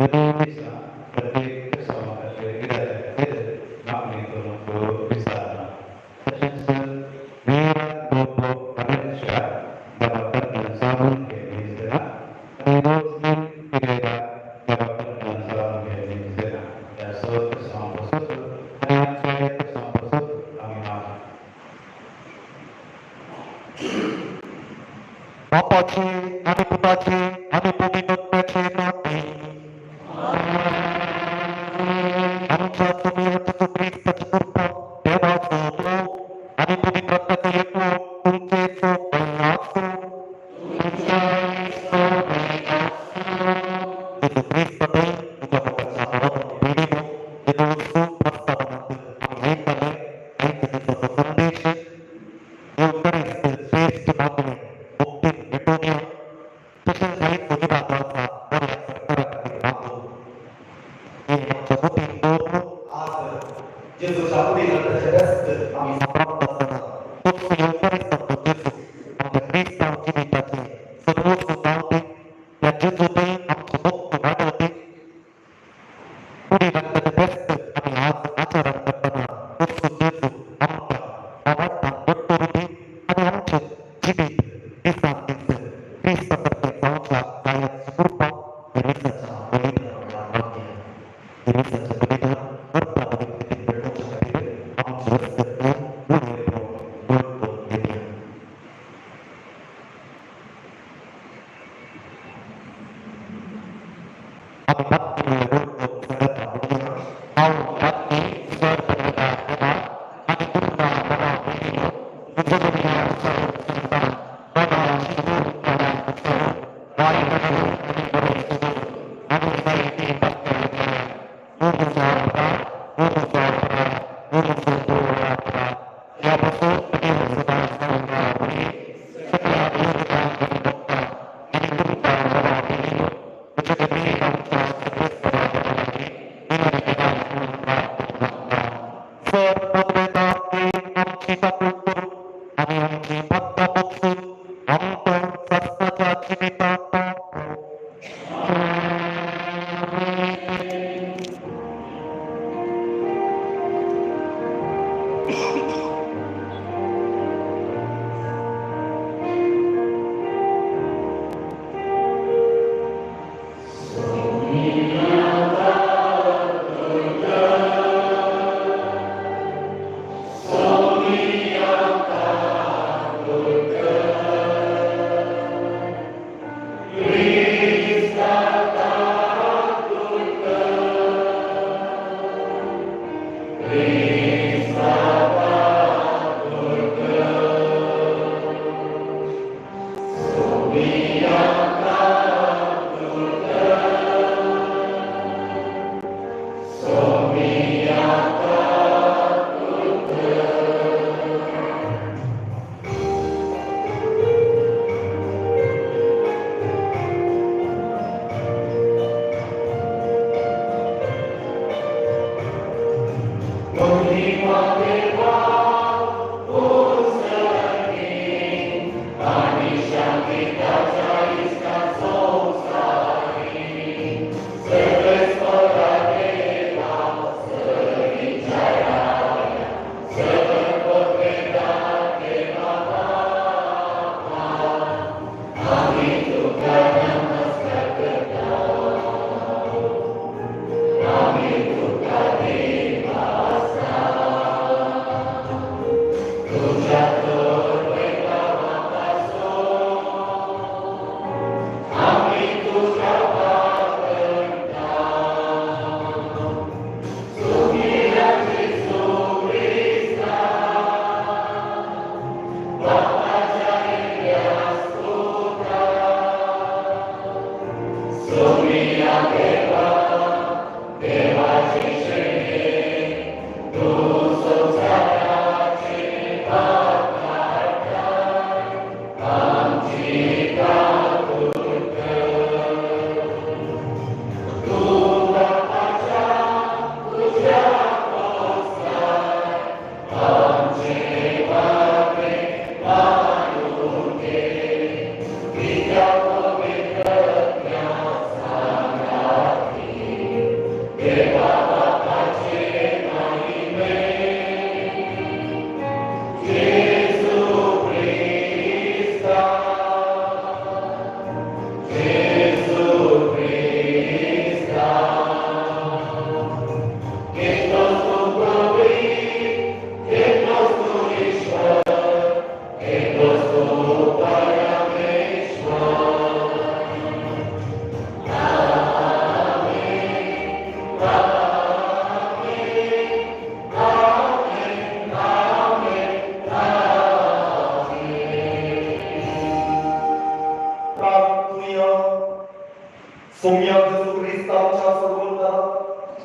दोनूय मिसां प्रत्येक क्रिस्तांवा खातीर गिरायता खातीर मागणी करूंक विसरना. तशेंच वीरा लोबो अमेरिका देवा कडल्यान जाणून घे मीस दिना आनी रोजलीन पिरेरा देवा कडल्यान जाणून घे मीस दिना. ह्या सर्व क्रिस्तांवां पासत आनी आमच्या क्रिस्तांवां पासत आमी मागता. बापाची आनी पुताची आनी पवित्र आत्म्याचे नांवान. आमच्या सुमया जेजू क्रिस्ताची कृपा, देवाचो मोग आनी पवित्र आत्म्याचो एकवट तुमचे सगळे आसूं. जेजू क्रिस्ताचे तुज्या बापाच्या मरणान पिडिलो, जेजू प्रस्तावनांत आमी आयकले, आयकले ताचो संदेश येवकरिस्त श्रेश्ठ मागणें मुक्तीन भेटोवया. तशेंच जायत विभागाचा बऱ्या सरकारा खातीर मागून हे आमच्या मुठीन दवरून आज जेजूच्या कुडीन रक्ताचें फेस्त आमी सांबाळत आसतना तूच येवकरिस्तांतलो जेजू आमच्या क्रिस्तांव जिविताचें सर्वस्व जावं दी. त्या जेजू ते आमचें मुक्त वाडोवं दी. कुडी रक्ताचें फेस्त आमी आज आचरण करतना तूच जेजू आमकां भावार्थान घट करूं दी आनी आमचें जिवीत दिसान दीस क्रिस्ता सारकें जावच्या जायत कृपा गिरेस्ताच्या बलिदानान मागया. गिरेस्ताच्या बलिदान करपा खातीर भेटोवचे खातीर आमचे रस्त्यांतल्यान उणें बळकट घेवया. आमी भक्ती वळखून सांगता म्हणया, हांव भक्ती स्वर देवा आनी तुमकां बरा भयणीनो, तुमच्या सांगता बरा शिकून बरा वायट आनी बरें शिकून आनी जायती भक्त ह्या पासून सदां सांगता सगळ्या भक्ता आनी तुमकां बरा भयणीनो, तुमच्या आमच्या सर पदवेता आमची काकूट करून आनी आमची भक्ता बक्षून आमकां शास्त्राच्या जिवितांत.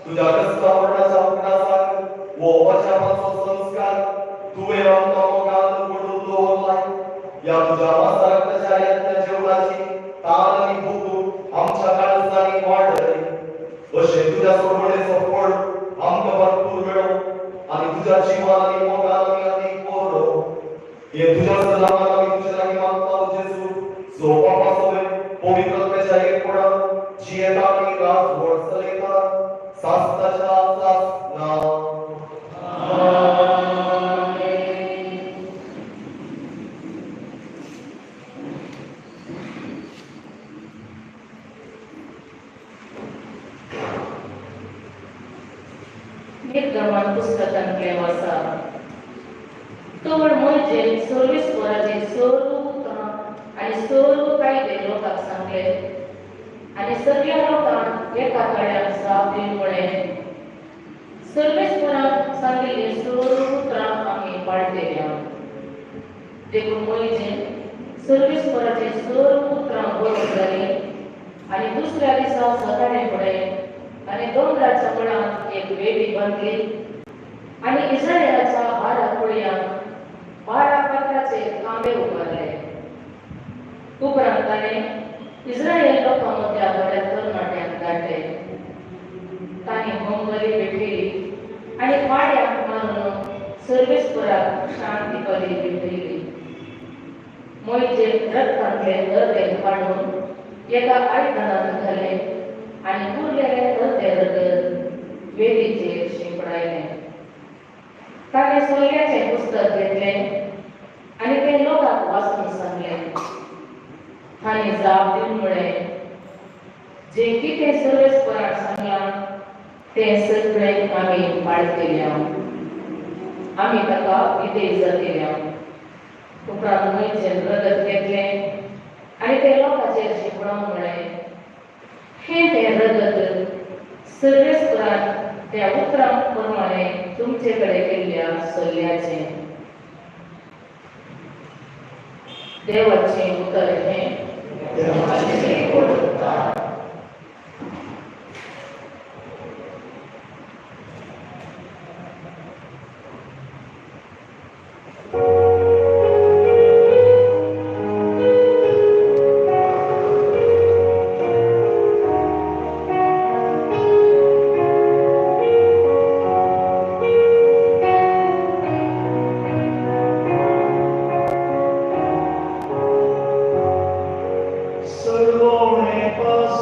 तुझ्या क्रिस्ता मरणाच्या उगडासाक वो अजापाचो संस्कार तुवें आमकां मोगान घडोवन दवरलाय. ह्या तुज्या मासा रक्ताच्या यत्न जेवणाची तान आनी भूक आमच्या काळजांनी वाडय. अशें तुज्या सोडवणेचो फळ आमकां भरपूर मेळो आनी तुज्या जिवान आनी मोगान आमी आनीक बरो. हे तुज्या सलामान आमी तुज्या लागीं मागता जेजू, जो बापा सवें पवित्र आत्म्याच्या एकपणान जियेता आनी राजवट चलयता सासणाच्या सासणा. निर्गमन पुस्तकांतलें आसा. तवळ मोयजेन सर्वेस्पराचे सर्व उतरां आनी सर्व कायदे लोकांक सांगले आनी सगळ्या लोकांक एका कड्याक जाप दिवन म्हळें, सर्वेस्परान सांगिल्लीं सर्व उतरां आमी पाळटेल्या. देखून मोयजेन सर्वेस्पराचे सर्व उतरां बरोवन जालीं आनी दुसऱ्या दिसा सकाळीं फुडें आनी दोंगराच्या मुळांत एक वेदी बांदली आनी इस्रायलाच्या 12 कुळयांक 12 फातराचे खांबे उबारले. उपरांत ताणें इस्रायल लोकां मदल्या बऱ्या तरणाट्यांक धाडले. तांणी होमबली भेटयली आनी पाड्याक मारून सर्वेस्पराक शांती बली भेटयली. मोयजेन रक्तांतलें अर्दें काडून एका आयदनांत घालें आनी उरलेलें अर्दें रगत वेदीचेर शिंपडायलें. ताणें सोयऱ्याचें पुस्तक घेतलें आनी तें लोकांक वाचून सांगलें. तांणी जाप दिवन म्हळें, जें कितें सर्वेस्परान सांगलां तें सगळें आमी पाळटेल्या, आमी ताका विधेय जातेल्या. उपरांत मोयजेन रगत घेतलें आनी तें लोकांचेर शिंपडावन म्हळें, हें तें रगत सर्वेस्परान त्या उतरां प्रमाणे तुमचे कडेन केल्ल्या सल्ल्याचें. देवाचें उतर हें. सर्वोणे पासून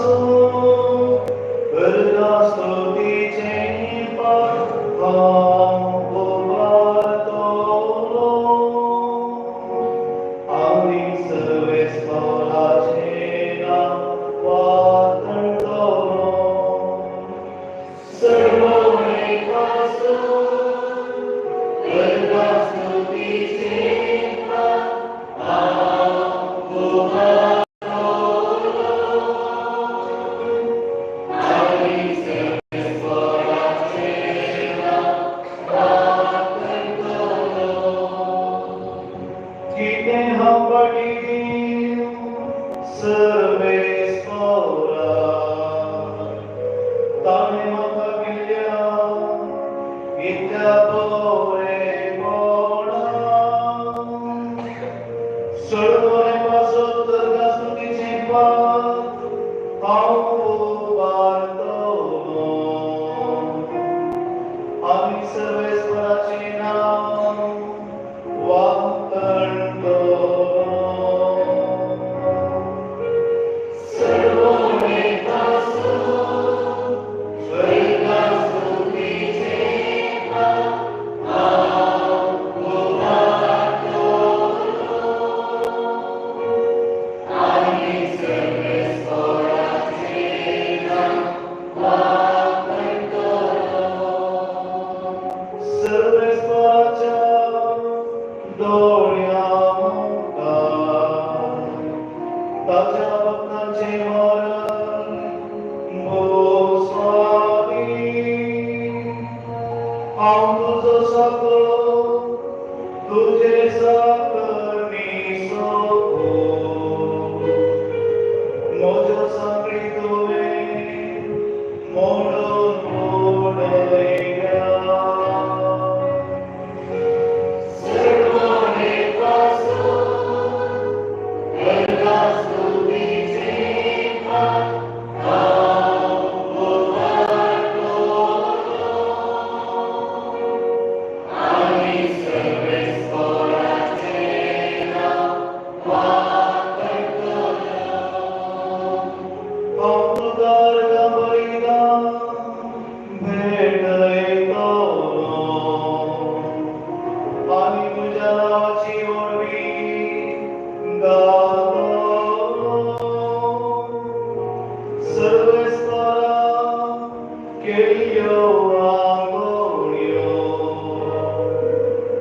केल्ल्यो आंगवण्यो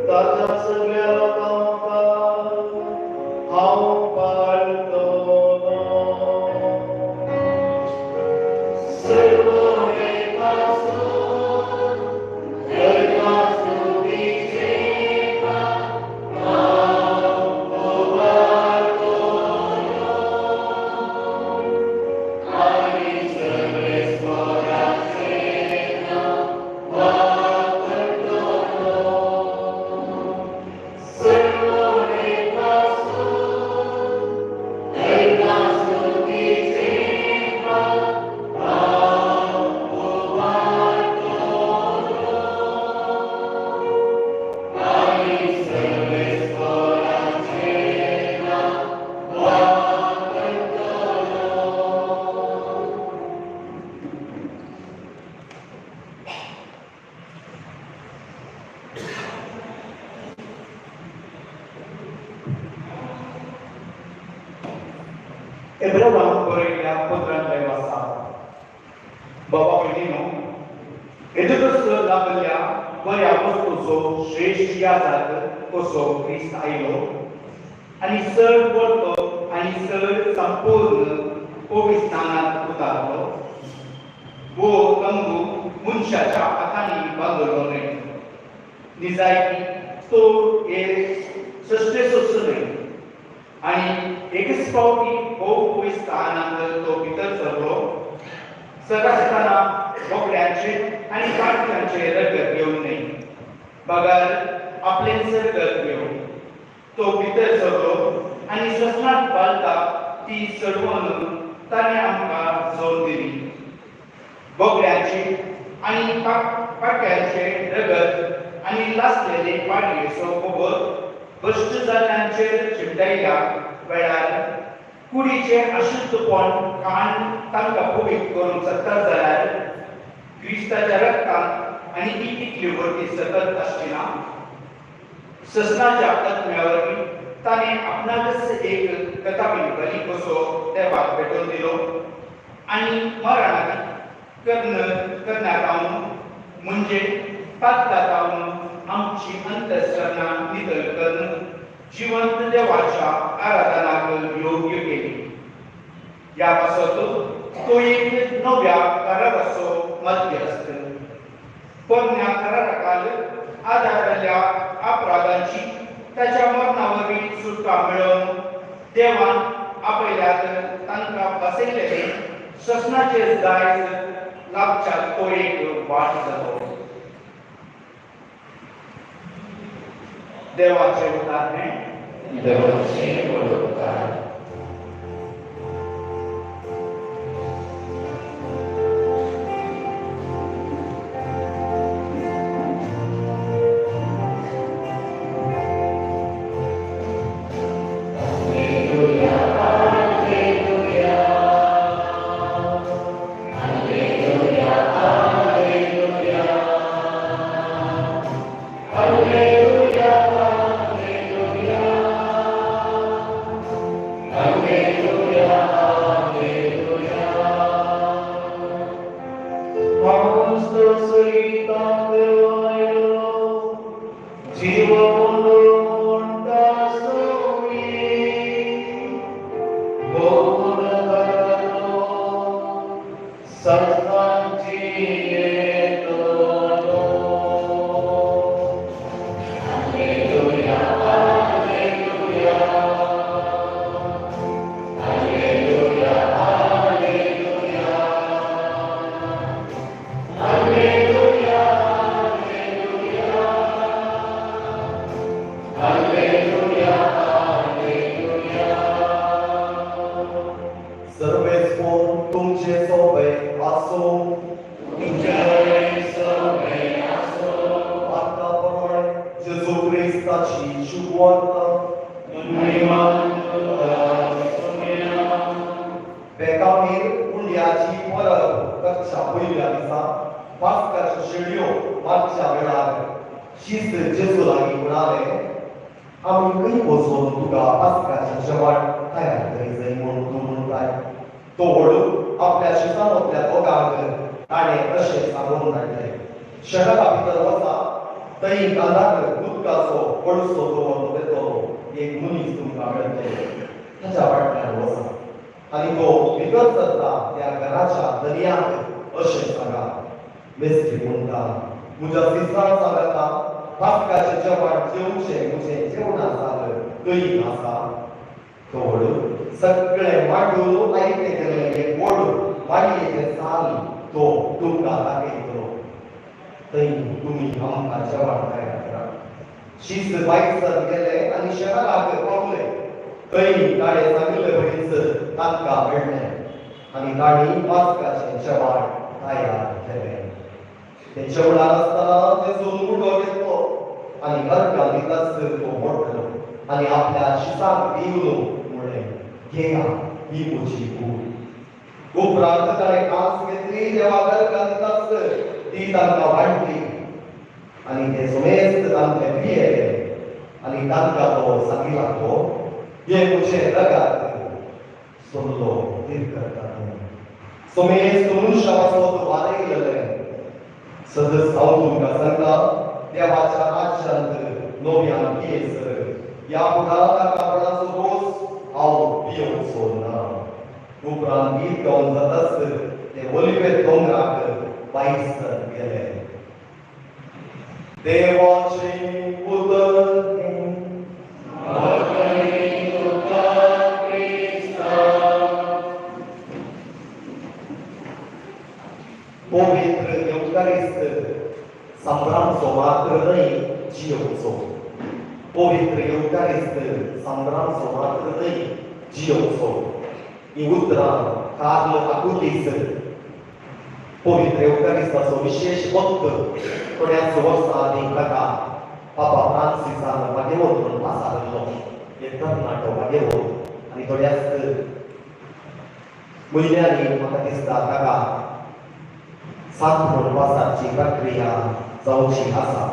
ताच्या सगळ्या लोकां मुखार हांव पाळटलो. सर्व एकासून एका स्तुतीचे हांव उबारतलो आनी सगळे स्वराचे नांव वापरतलो. सर्व एकासून एका स्तुतीचे हांव उबारतलो आनी सगळे स्वराचे नांव वापरतलो. एब्रेवांक बरयल्ल्या पत्रांतलें वाचा. बाबा भयणीनो, येदोळच लागल्या बऱ्या वस्तूचो श्रेश्ठ याजाक कसो क्रिस्त आयलो आनी चड परतो आनी चड संपूर्ण पवित्रस्थानांत उतारलो. वो तंबू मनशाच्या हातांनी बांदलो न्हय, निजायकी तो हे सृश्टेचोच न्हय. आनी एकच फावटी भोव पवित्र स्थानांत तो भितर सरलो, सदासतना बोकड्यांचे आनी पाटक्यांचे रगत घेवन न्हय, बगर आपलेंच रगत घेवन तो भितर सरलो आनी ससनात बालता ती चडवून ताणें आमकां जोड दिली. बोकड्यांचे आनी पाटक्यांचे रगत आनी लासलेले पाडयेचो गोबर भश्ट जाल्ल्यांचेर चिमटायल्या वेळार कुडीचें अशुद्धपण काण तांकां पवित्र करूंक शकता जाल्यार क्रिस्ताच्या रक्तान आनी ती कितली वरती सकत आसची ना? ससनाच्या आत्म्या वरवीं ताणें आपणाकच एक कथाबीन बली कसो देवाक भेटोवन दिलो आनी मरणाक करण्यात म्हणजे पातकांत आमची अंतस्करणां नितळ करून जिवंत देवाच्या आराधनाक योग्य केली. ह्या पासत तो एक नव्या कराराचो मध्यस्थ. पोरण्या कराराकाल आदारल्या अपराधांची ताच्या मरणा वरवीं सुटका मेळोवन देवान आपयल्यात तांकां बसयलेले ससनाचे दायज लाभच्या तो एक वाट जालो. देवाचे उतार हें. देवाचे उपकार. तो व्हडू आपल्या शिसांतल्या दोगांक ताणें अशें सांगून धाडलें, शहरा भितर वचा, थंय कानार उदकाचो पळसो दवरून येतलो एक मनीस तुमकां मेळटलो, ताच्या फाटल्यान वचा आनी तो भितर सरता त्या घराच्या दर्यांत अशें सांगा, मेस्त्री म्हणटा म्हज्या सिसाक सांगता पास्काचें जेवण जेवचें म्हजें जेवणा साल थंय आसा. तोड सगळें मांडून आयतें केल्लें एक व्हड माडयेचें साल तो तुमकां दाखयतलो, थंय तुमी आमकां जेवण तयार करात. शीस बायसर गेले आनी शहराक पावले. थंय ताणें सांगिल्ले वरीच तांकां मेळ्ळें आनी तांणी पास्काचें जेवण तयार केलें. ते जेवणार आसतना तेजो उंडो घेतलो आनी अर्गां दिताच तो मोडलो आनी आपल्या शिसाक दिवन म्हणलें, घेया, ही म्हजी कूड. उपरांत ताणें कास घेतली, देवाक अर्गां दिताच ती तांकां वांटली आनी ते समेस्त तांचे पियेले आनी तांकां तो सांगी लागलो, हें म्हजें रगात सोडलो तीर करता समेस्त मनशा पासत वारयलेलें. सदस हांव तुमकां सांगता, देवाच्या राज्यांत नव्यान पियेसर ह्या फुडारा ताका फळाचो रोस हांव पियोवचो ना. उपरांत गीत गावन जाताच ते ओलिवे दोंगराक बायसर गेले. देवाचें उतर हें. पवित्र येवकारिस्त संभ्रमचो मात्र न्हय जियोवचो. पवित्र येवकारिस्त संभ्रमचो मात्र न्हय जियोवचो. ही उतरां कार्ल आकुतीस पवित्र येवकारिस्ताचो विशेश भक्त थोड्याच वर्सां आदीं ताका पापा फ्रांसिसान भाग्यवंत म्हणून पासारिल्लो. एक तरणाटो भाग्यवंत आनी थोड्याच म्हयन्यांनी म्हाका दिसता ताका सात म्हणून पासारची प्रक्रिया जावची आसा.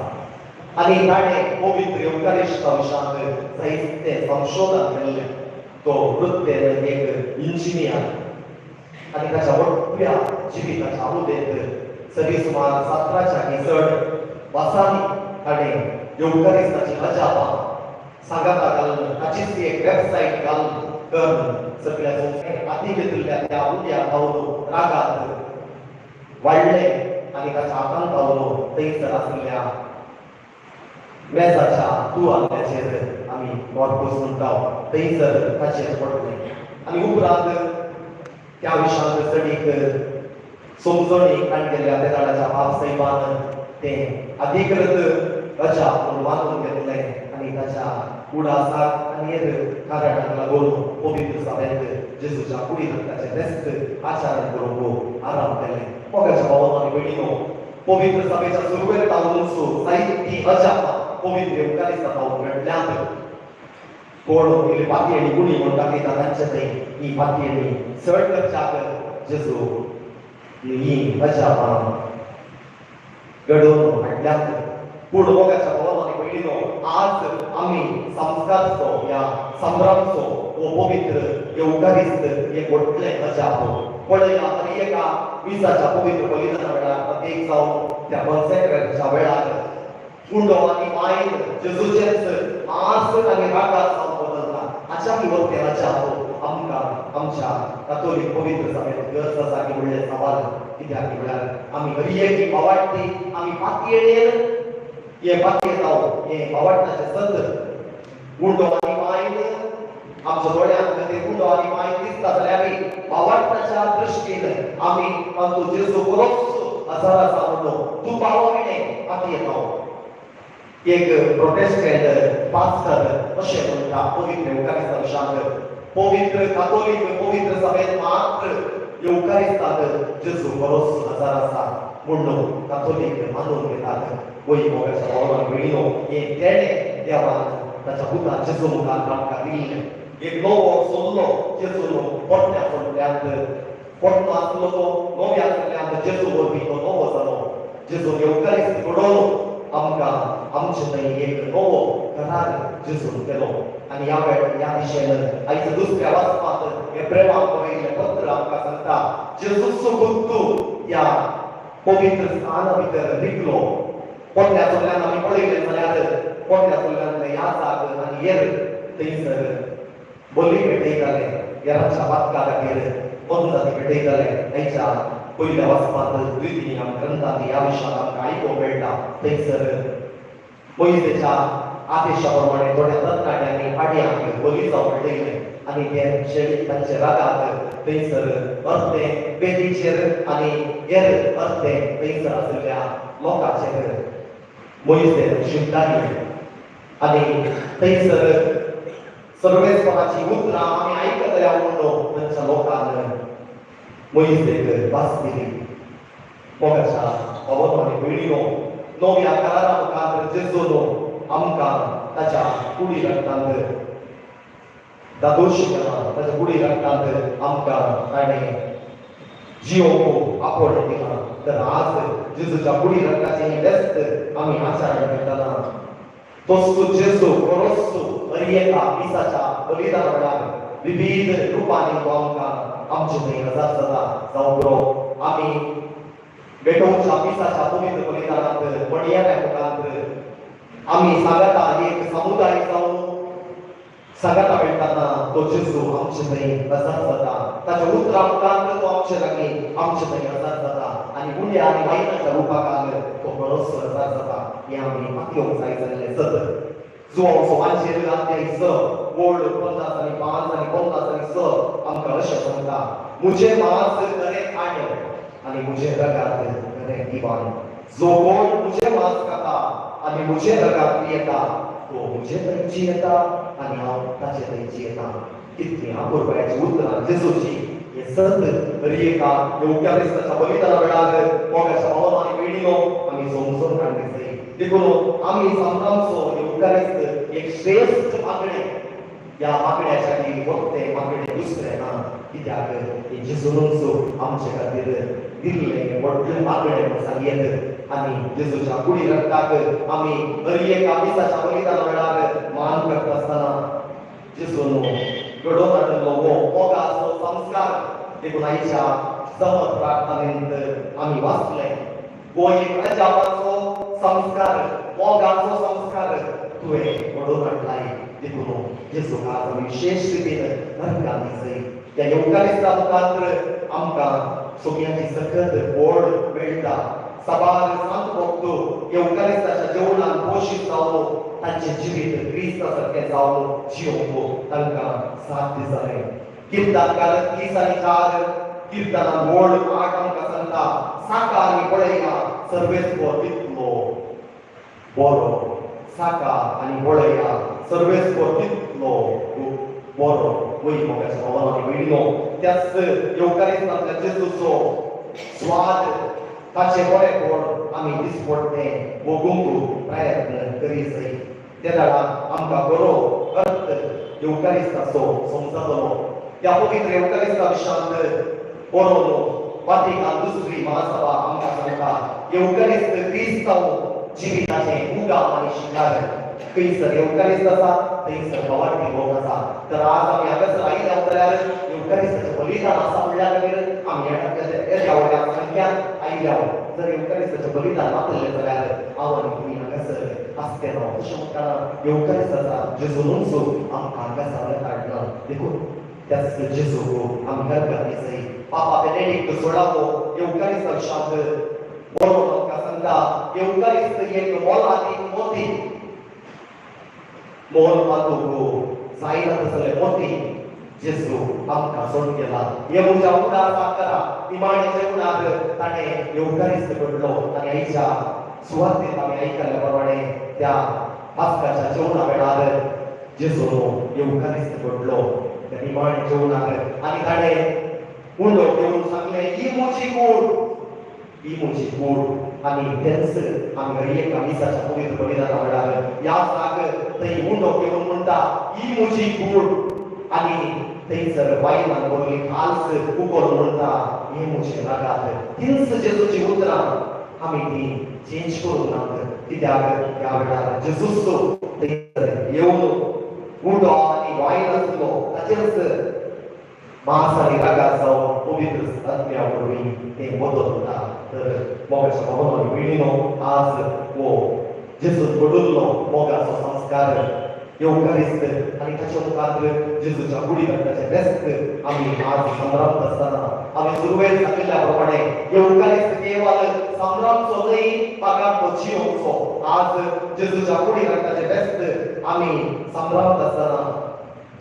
आनी ताणें पवित्र येवकारिस्ता विशयांत जायतें संशोधन केल्लें. तो वृत्तेन एक इंजिनियर आनी ताच्या व्हडल्या जिविताच्या उदेंत सरी सुमार 17च्या की चड वर्सांनी ताणें येवकारिस्ताची अजापां सांगाता घालून ताचीच एक वेबसायट घालून करून सगळ्या संस्थेक हाती घेतिल्ल्या त्या उद्या पावलो रागात वाडले आनी ताच्या हातान पावलो थंयसर आशिल्ल्या मेजाच्या तुवाल्याचेर आमी कॉर्पूस म्हणटा थंयसर ताचेर पडलें. आनी उपरांत त्या विशयांत चडीक समजणी काडलेल्या त्या झाडाच्या बाप साहेबान तें अधिकृत अजाप म्हणून मानून घेतलें आनी ताच्या उडासाक आनी हेर कारणाक लागून पवित्र सभेंत जेजूच्या कुडी रक्ताचें बेस्त आचरण करूंक आराम केलें. मोगाच्या भावान आनी भयणीनो, पवित्र सभेच्या सुरवेक तावनूच जायतीं अजापां पवित्र येवकारिस्ता पावून घडल्यांत. कोण इल्ली पातयेणी गुणी म्हूण दाखयता तांचे थंय ही पातयेणी चड करच्याक जेजू ही अजापां घडोवन हाडल्यांत. पूण मोगाच्या भावान आनी भयणीनो, आज आमी संस्कारचो ह्या संभ्रमचो हो पवित्र येवकारिस्त एक व्हडलें अजाप पळयला. आनी एका मिसाच्या पवित्र बलिदाना वेळार प्रत्येक जावन त्या कॉन्सेक्रेशनाच्या वेळार उंडो आनी वायन जेजूचेंच मांस आनी रागात जावन बदलता. हाच्या वरतें अजाप आमकां आमच्या कातोलीक पवित्र सभेंत गरज आसा की व्हडलें सवाल. कित्याक म्हळ्यार आमी हरी एक भावाडटी आमी पातयेन हे पातयेताव हें भावाडटाचें सत उंडो आनी वायन आमच्या दोळ्यांक ते उंडो आनी वायन दिसता जाल्यार आमी भावाडटाच्या दृश्टीन आमी तांचो जेजू बरोच हजार आसा म्हणून तूं पावो विणें पातयेताव. एक प्रोटेस्टंट पास्टर अशें म्हणटा पवित्र येवकारिस्ता विशयांत, पवित्र कातोलीक पवित्र सभेंत मात्र येवकारिस्ताक जेजू बरोच हजार आसा म्हणून कातोलीक मानून घेतात. वय मोगाच्या भावान भयणीनो, हें तेणें देवान ताच्या पुतान जेजू मुखार आमकां दिल्लें. एक नवो सोल्लो जेजून पोटण्या सोडल्यांत पोटणो आसलो तो नव्या सोडल्यांत जेजू वरवीं तो नवो जालो. जेजून येवकारिस्त घडोवन आमकां आमचे थंय एक नवो करार जेजून केलो. आनी ह्या वेळ ह्या दिशेन आयज दुसऱ्या वाचपांत हे प्रेमाक बरयल्लें पत्र आमकां सांगता, जेजूचो बुद्दू ह्या पवित्र स्थाना भितर रिगलो. पोटल्या चोरल्यान आमी पळयलें जाल्यार पोटल्या चोरल्यान ह्या जाग आनी येर थंयसर बली भेटयताले, येराच्या पातका खातीर मोनजाती भेटयताले. आयच्या पयल्या वाचपांत द्वितीय ग्रंथांत ह्या विशयांत आमकां आयकूंक मेळटा. थंयसर मोयजेच्या आदेशा प्रमाणे थोड्या तरणाट्यांनी पाड्यांक बली जावं भेटयलें आनी ते शेळी तांचे रागाक थंयसर अर्दें वेदीचेर आनी हेर अर्दें थंयसर आशिल्ल्या लोकांचेर मोयजेन शिंपडायलें. आनी थंयसर सर्वेस्पराची उतरां आमी आयकतल्या म्हणून थंयच्या लोकान मोयजेक भास दिली. मोगाच्या भावानो आनी भयणीनो, नव्या करारा मुखार जेजून आमकां ताच्या कुडी रक्तांत दादोश केला. ताच्या कुडी रक्तांत आमकां ताणें जियोवंक आपोवणें दिलां. तर आज जेजूच्या कुडी रक्ताचें व्यस्त आमी आचरण करतना तोस्तू जेजू बरोस्तू हर एका मिसाच्या बलिदाना वेळार विविध रुपांनी तो आमकां आमचे थंय हजर जाता. जावं बरो आमी भेटोवच्या मिसाच्या पवित्र बलिदानांत मणयाऱ्या मुखांत आमी सांगाता एक समुदाय जावन सांगाता मेळटाना तो जेजू आमचे थंय हजर जाता. ताच्या उतरां मुखांत तो आमचे लागीं आमचे थंय हजर जाता आनी उण्या आनी वायनाच्या रुपाकान तो बरोच हजर जाता. हें आमी पातयेवंक जाय जाल्लें सत. जुवांवचो वांजेल अध्याय 6 ओळ 50 आनी 5 आनी 50 आनी 6 आमकां अशें सांगता, मुझे मांस खरें खाण आनी मुझे रगात खरें दिवान. जो कोण मुझे मांस खाता आनी मुझे रगात पियेता तो मुझे थंय जियेता आनी हांव ताचे थंय जियेता. कितलीं अपुरबायेचीं उतरां जेजूची. हें सत हर एका येवकारिस्ताच्या बलिदाना वेळार मोगाच्या भावानो आनी भयणीनो आमी समजून काडली जाय. देखून आमी समजामचो येवकारिस्त एक श्रेश्ठ मागणें. ह्या मागण्याच्या खातीर वखतें मागणें दुसरें ना, कित्याक हें जेजूनच आमचे खातीर दिल्लें व्हडलें मागणें म्हूण सांगयेत. आनी जेजूच्या कुडी रक्ताक आमी हर एका मिसाच्या बलिदाना वेळार मान करता आसतना जेजून घडोवन हाडिल्लो हो मोगाचो संस्कार. देखून आयच्या जमत प्रार्थनेंत आमी वाचलें, हो एक अजापाचो संस्कार, मोगाचो संस्कार तुवें घडोवन हाडलाय. देखून जेजूक आज आमी विशेश रितीन नरकांत दिसय. ह्या येवकारिस्ता मुखार आमकां सोम्याची सकत ओड मेळटा. साबार सांत भक्त येवकारिस्ताच्या जेवणान पोशीत जावन तांचें जिवीत क्रिस्ता सारकें जावन जियोवंक तांकां साध्य जालें. कीर्तनकार 30 आनी 4 कीर्तनान ओळ 8 आमकां सांगता, साका आनी पळया सर्वेस्पर कितलो बरो. साका आनी पळया सर्वेस्पर कितलो बरो. वय मोगाच्या भावानो आनी भयणीनो, त्याच येवकारिस्तांतल्या जेजूचो स्वाद ताचें बरेपण आमी दिसपडटें भोगूंक प्रयत्न करी जाय. तेन्ना आमकां बरो अर्थ येवकारिस्ताचो समजतलो. त्या पवित्र येवकारिस्ता विशयांत बरोवन वाटिकान दुसरी महासभा आमकां सांगता, येवकारिस्त क्रिस्तांव जिविताचें उगाम आनी शिकार. खंयसर येवकारिस्त आसा थंयसर भावार्थी लोक आसा. तर आज आमी हांगासर आयल्या जाल्यार येवकारिस्ताचें बलिदान आसा म्हणल्या खातीर आमी येद्या व्हडल्या संख्यान आयल्या. जर येवकारिस्ताचें बलिदान नातलें जाल्यार हांव आनी तुमी हांगासर आसते ना. तशें म्हणटाना येवकारिस्ताचा जेजूनच आमकां हांगासर हाडला. देखून त्याच जेजूक आमी हरकत जाय. पापा बेनेडिक्ट 16वो येवकारिस्ता विशयांत बरोवन आमकां सांगता, येवकारिस्त एक मोलादीक मोती. मोल बांदूंक जायना तसले मोती जेजू आमकां सोडून गेला. हे म्हज्या उडार साकरा निमाण्या जेवणाक ताणें येवकारिस्त घडलो आनी आयच्या सुवातेंत आमी आयकल्ल्या प्रमाणे त्या पास्काच्या जेवणा वेळार जेजून येवकारिस्त घडलो त्या निमाण्या जेवणाक. आनी ताणें उंडो घेवन सांगलें, ही म्हजी कूड, ही म्हजी कूड. आनी तेंच आमी हर एका मिसाच्या पवित्र बलिदाना वेळार ह्या साक थंय उंडो घेवन म्हणटा, ही म्हजी कूड. आनी थंयसर वायनान भरली काल्स उकोल म्हणटा, हें म्हजें रगात. तींच जेजूची उतरां आमी ती चेंज करूंक नात, कित्याक ह्या वेळार जेजूच थंयसर येवन उंडो आनी वायन आसलो ताचेरच मांस आनी रगात जावन पवित्र आत्म्या वरवीं तें बदलता. तर मोगाच्या भावानो आनी भयणीनो, आज हो जेजून घडुल्लो मोगाचो संस्कार येवकारिस्त आनी ताच्या मुखार जेजूच्या गुडी रक्ताचें बेस्त आमी आज संभ्रमत आसतना आमी सुरवेक सांगिल्ल्या प्रमाणे येवकारिस्त केवल संभ्रमचो न्हय, म्हाका तो जियोवचो. आज जेजूच्या गुडी रक्ताचें बेस्त आमी संभ्रमत आसतना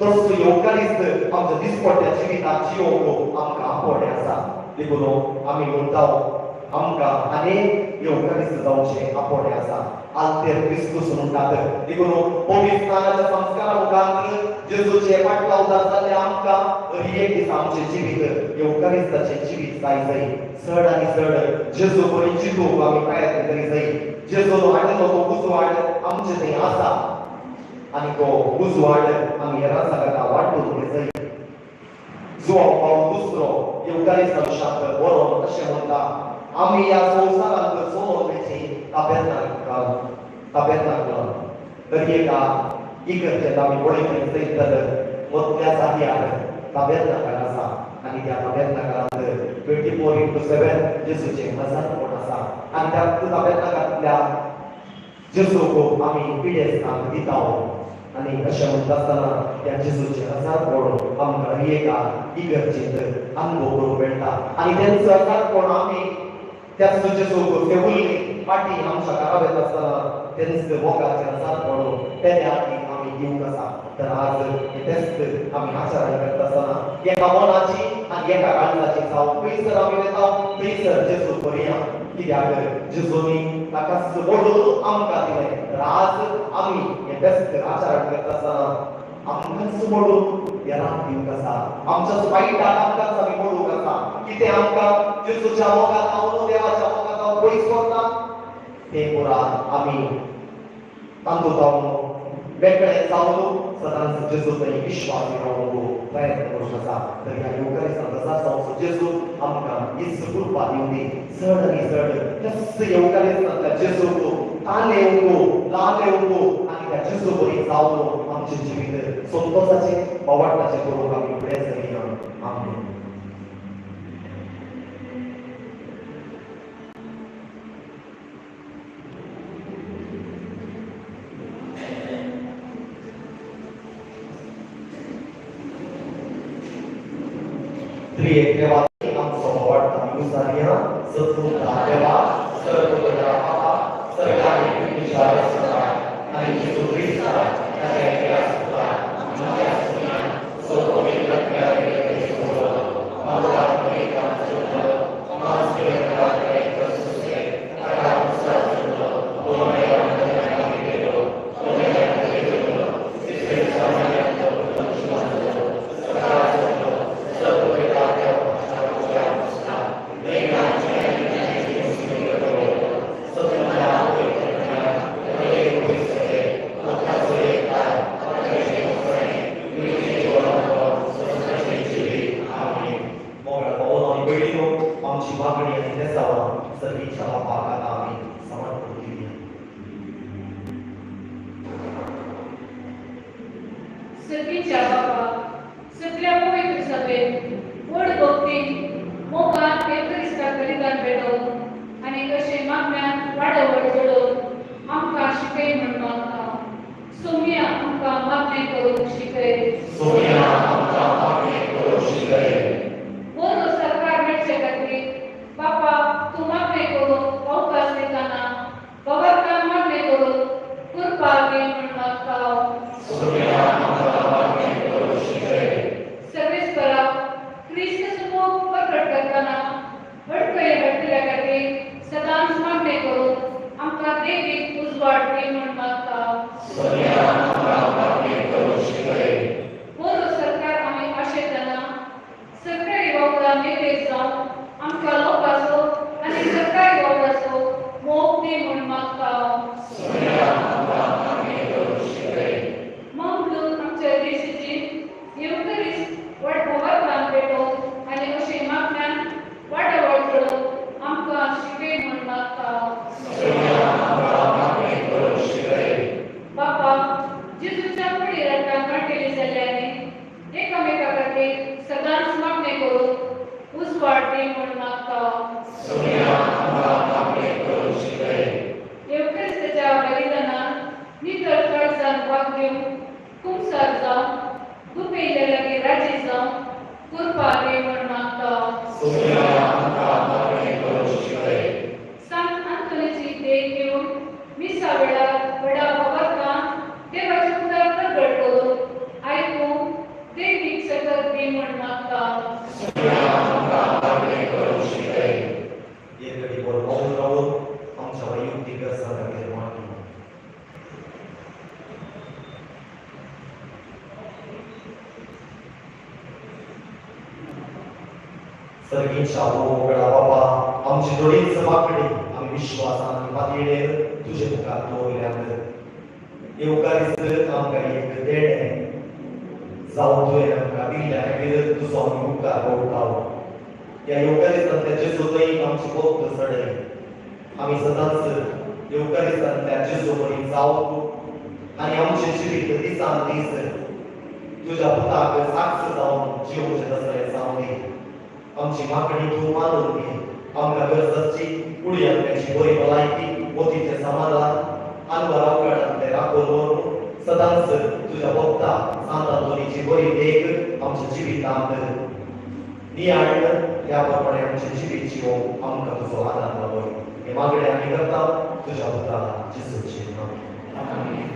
तसो येवकारिस्त आमच्या दिसपट्ट्या जिवितांत जियोवंक आमकां आपोवणें आसा. देखून आमी म्हणटा आमकां आनीक येवकारिस्त जावचें आपोवणें आसा. आल्तेर क्रिस्तूस म्हणटात. देखून पवित्र स्नानाच्या संस्कारा मुखार जेजूचे पाटलावदार जाल्ले आमकां हर एक दीस आमचें जिवीत येवकारिस्ताचें जिवीत जाय जाय. चड आनी चड जेजू बरी जितोवंक आमी प्रयत्न करी जाय. जेजून हाडिल्लो तो उजवाड आमचे थंय आसा आनी तो उजवाड आमी हेरां सांगाता वांटून घेजाय. जुवांव पावल दुसरो येवकारिस्ता विशांत बरोवन अशें म्हणटा, आमी ह्या संवसारांत चलोवन वयची ताबेर्नाकल तर एका इगर्जेंत आमी पळयतले थंय मदल्या जाग्यार ताबेर्नाकल आसा आनी त्या ताबेर्नाकलांत 24x7 जेजूचें हजारपण आसा आनी त्या ताबेर्नाकलांतल्या जेजूक आमी पिडेस्तांक दिता. आनी अशें म्हणटा आसतना त्या जेजूचें हजारपण आमकां एका इगर्जेंत अनुभव करूंक मेळटा आनी तेंचो हजारपण आमी त्या जेजूक सेवुल्ली फाटीं आमच्या घरा वयता आसतना तेंच मोगाचें हजारपण तेन्ना आमी दिवंक आसा. तर आज हें तेस्त आमी आचरण करता आसतना एका मनाची आनी एका काळजाची जावं खंयसर आमी वता थंयसर जेजू करुया. कित्याक जेजूनी ताका मोडून आमकां दिलें. तर आज आमी हें बेस्त आचरण करता आसतना आमकांच मोडून हेरांक दिवंक आसा. आमच्या वायटाक आमकांच आमी मोडूंक आसा. कितें आमकां जेजूच्या मोगांत हांव देवाच्या मोगांत हांव पयस वता तें पुरा आमी तांदूळ जावन वेगळे जावन सदांच जेजू थंय विश्वासी रावंक प्रयत्न करूंक आसा. तर ह्या येवकारिस्तांत हजार जावचो जेजू आमकां हीच कृपा दिवंदी. चड आनी चड त्याच येवकारिस्तांतल्या जेजूक तान येवंक लान येवंक आनी त्या जेजू बरी जावन आमचें जिवीत संतोसाचें बावाटाचें करूंक आमी फुडें सरया. आमेन. त्रिएक देवा आमचो बावाट आमी उसारया. सद्गुणा देवा सर्वोत्तरा बापा सरकारी आनी जेजू क्रिस्ता ताच्या एकल्या सुता आमच्या सुना आमची मागणी आनी देसावां सर्वीच्या बापाक आतां आमी समर्पण दिवया. सर्गीच्या बापा, सगळ्या पवित्र सभेत व्हड भक्तीन मोगान येवक्रिस्ताक बलिदान भेटोवन आनी अशें मागण्यान वाडोवड जोडोवन आमकां शिकय म्हूण मागता. सोम्या आमकां मागणें करूंक शिकय. सोम्या आमकां मागणें करूंक शिकय. बरो सरकार मेळचे खातीर बापा तूं मागणें करूंक अवकाश दितना बाबाकान मागणें करूंक कृपा दी म्हूण मागता. सोम्या आमकां मागणें करूंक शिकय. सर्वेस्परा क्रिस्त सुमोग प्रकट करतना सर्गीच्या मोगळा बाबा आमची थोडीच मागणी आमी विश्वासान आनी पातयेर तुजे मुखार दवरल्यात. येवकारीच आमकां एक देणें जावं तुवें आमकां दिल्ल्या खातीर तुजो आमी उपकार वळटाव. ह्या येवकारिस्तांतल्या जेजू थंय आमची भक्त चडय. आमी सदांच येवकारिस्तांतल्या जेजू बरी जावंक आनी आमचें जिवीत दिसान दीस तुज्या पुताक साक्ष जावन जिवचें तसलें जावं दी. आमची मागणी तूं मानून घे. आमकां गरज आसची कुडयांतल्याची बरी भलायकी, मोतीचें समाधान, आनवर अवघडांतलें राखून व्हरून सदांच तुज्या भक्ता सांत आंतोनीची बरी देख आमच्या जिवितांत नियाळ ह्या प्रमाणे आमचें जिवीत जिवोवंक आमकां तुजो आदार लाबय. हे मागणें आमी करता तुज्या पुता जेजूचे नांवान.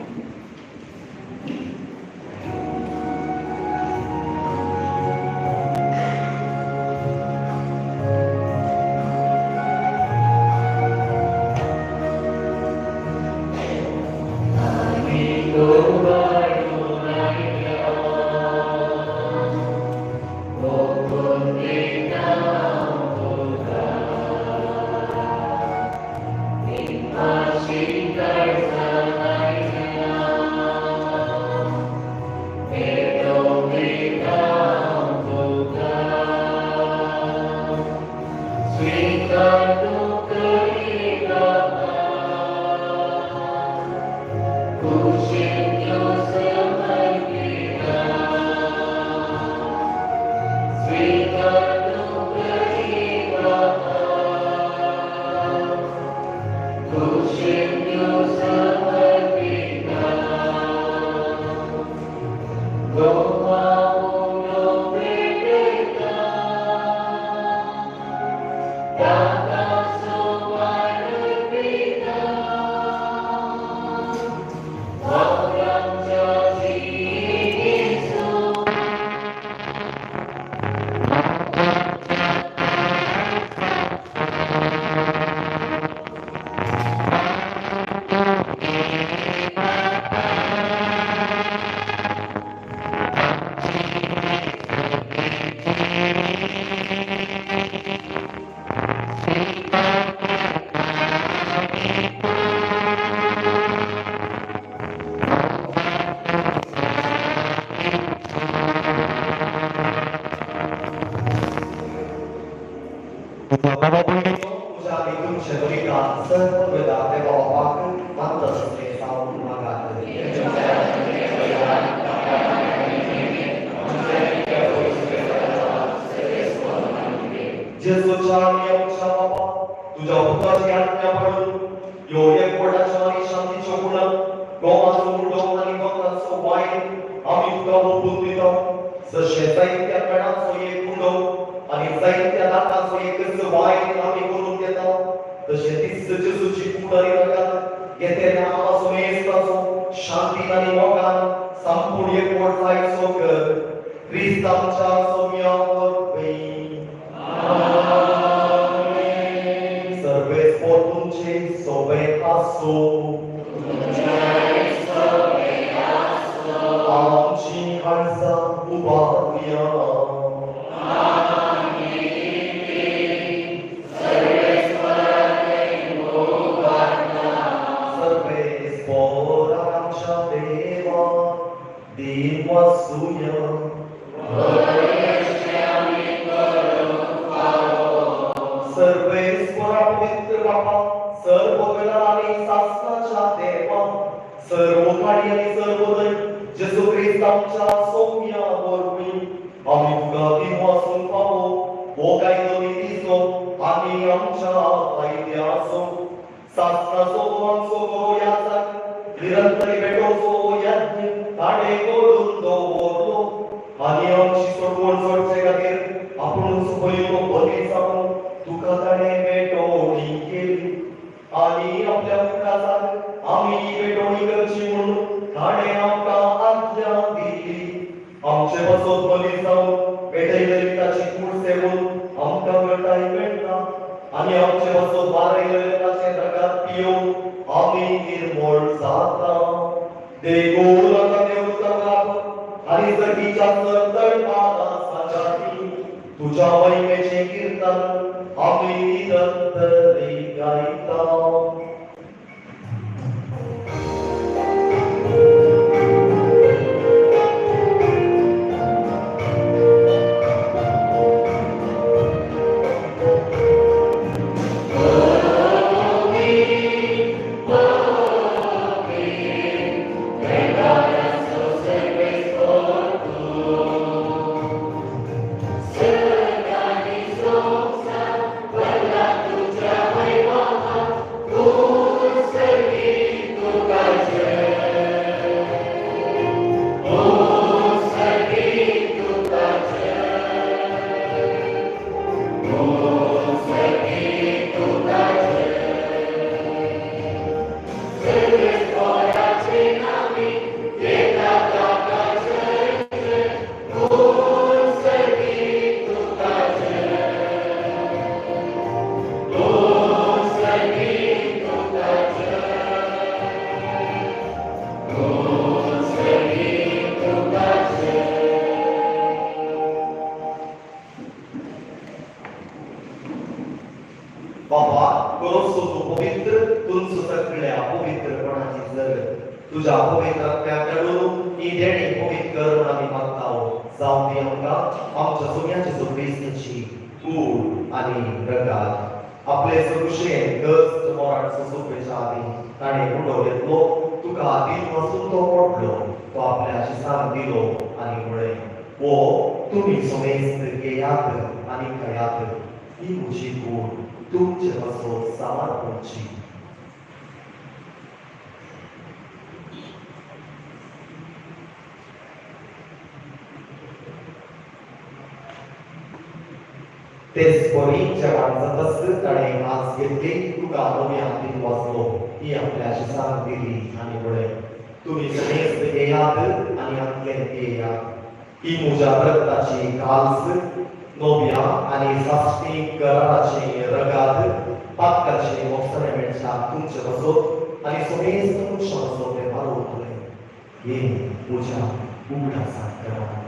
तुमचो सगळ्या पवित्रपणाची जर तुझ्या पवित्र आत्म्याक धाडून ही देणी पवित्र कर म्हूण आमी मागता. जावं ती आमकां आमच्या सोम्याची क्रिस्ताची कूड आनी रगात. आपले सगुशेन गस्त मोराट सोंपेच्या आदीं ताणें उडो घेतलो, तुका दिन वचून तो पडलो. तो आपल्या शिसांक दिलो आनी म्हळें, ओ तुमी समेस्त घेयात आनी खायात, ही म्हजी कूड तुमचे पासत समर्पणची. तेच परी जेवण जातच ताणें मांस घेतली, तुका नव्या दिन वाचलो, ही आपल्या शिसांक दिली आनी म्हळें, तुमी समेस्त घेयात आनी हांतलें पियेयात, ही म्हज्या रक्ताची काल्स नव्या आनी साश्टी कराराची रगात पातकाची मोक्षणे मेळच्या तुमचे पासत आनी समेस्त मनशां पासत तें पारोवतलें. हे म्हज्या उगडासाक करात.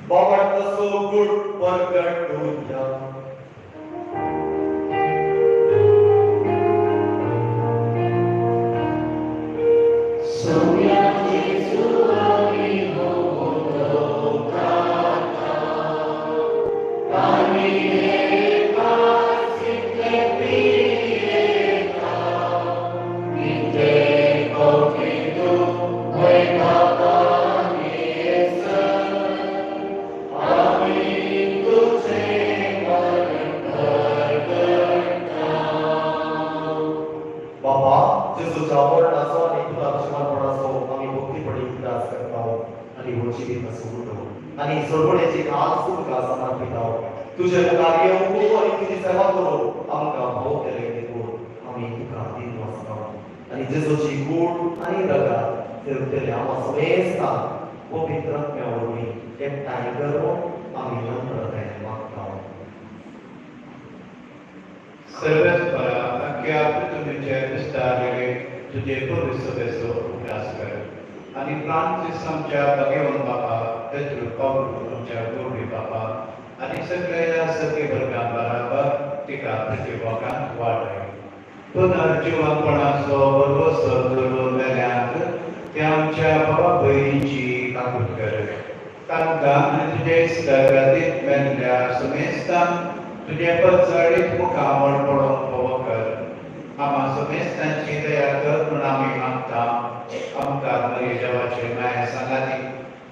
बाबांचो गुड परगटुया. बाबा जेजूच्या मरणाचो आनी पुनर्जीवनपणाचो आमी भक्तीपणी उगडास करता आनी हो जिवीत उडो आनी सोडवणेची खास तुमकां समर्पिता. तुजे मुखार येवंक आनी तुजी सेवा करूं आमकां भाव केले देखून आमी तुका दिन वाचता आनी जेजूची कूड आनी रगात सेवतले आमा समेस्तांक पवित्र आत्म्या वरवीं एकठांय करून आमी नम्रतायेन मागता. सर्वेस्परा अख्ख्या पृथ्वीचेर विस्तारलेले तुजे पवित्र उगडास कर आनी फ्रांसीस आमच्या भगेवन बापा, पेत्रू पावलू आमच्या गोरवी बापा आनी सगळ्या सगळे वर्गां बराबर तिका पृथ्वीभागांत वाडय. पुनर्जिवनपणाचो भरवसो दवरून वेल्यांक त्या आमच्या भावा भयणींची काकूट कर. तांकां आनी तुजे इश्टागतींत मेल्ल्या समेस्तांक तुजें परजळीत मुखामळ पळोवंक फावो कर. आमा समेस्तांची दया कर म्हूण आमी मागता. आमकां मरे देवाचे माया सांगाती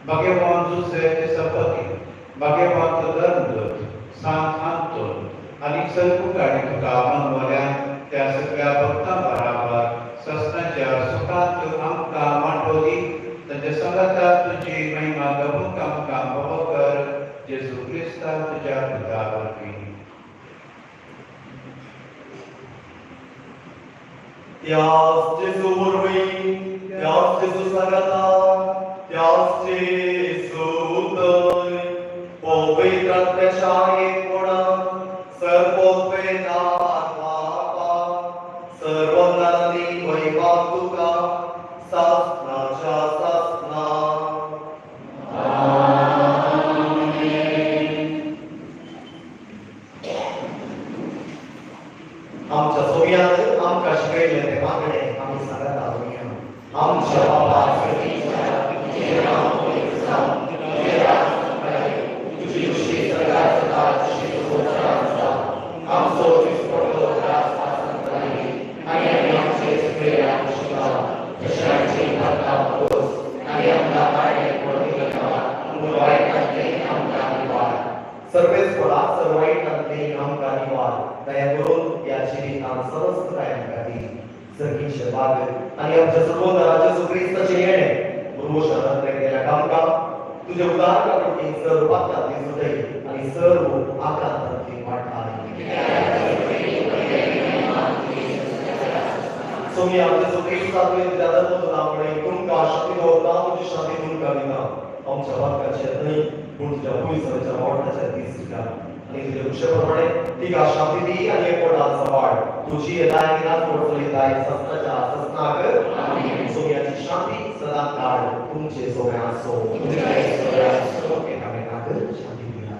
भाग्यवान जुझे सपती, भाग्यवंत धर्मदूत सांत आंतोन आनी सर्वकाळी तुका मनवल्या त्या सगळ्या भक्तां बराबर सस्नाच्या सुखांत आमकां वांटो दी. तांच्या सांगाता तुजी महिमा गावूंक आमकां फावो कर. जेजू क्रिस्ता तुज्या पुता वरवीं. त्याच जेजू वरवीं, त्याच जेजू सांगाता, त्याच जेजू थंय पवित्र आत्म्याच्या एकपणान सर्वोत्पेदान बापा सर्वंदांनी वैभव तुका सासनाच्या सासना. आमच्या सोम्यान आमकां शिकयलें तें मागणें आमी सांगता. आमच्या बाबा सर्वेस्परा सर्वाईटांतली आमकां निवार दया करून ह्या जिवितांत समस्तकाय आमकां दी. सर्गीचे बाग आनी आमच्या सर्वोदराचे जेजू क्रिस्ताचें येणें पुर्वशान केल्या कामकाम तुजे उदार काकुळटीन सर्व पातकांतली सुटय आनी सर्व आकांतांतली वाटाय. सोमी आमच्या जेजू क्रिस्ता तुवें तुज्या धर्मदूतां कडेन तुमकां शांती दवरता, तुजी शांती तुमकां दिता. आमच्या पातकाचेर न्हय पूण तुज्या पयसच्या वावटाच्या दीस तुका आनी तुज्या उशे प्रमाणे तिका शांती दी आनी एकवटान सांबाळ. तुजी येताय आनी रातभर चलयताय सस्नाच्या सस्नाक. सोम्याची शांती सदां सदां काळ तुमचे सोबे आसो. एकामेकांक शांती दिया.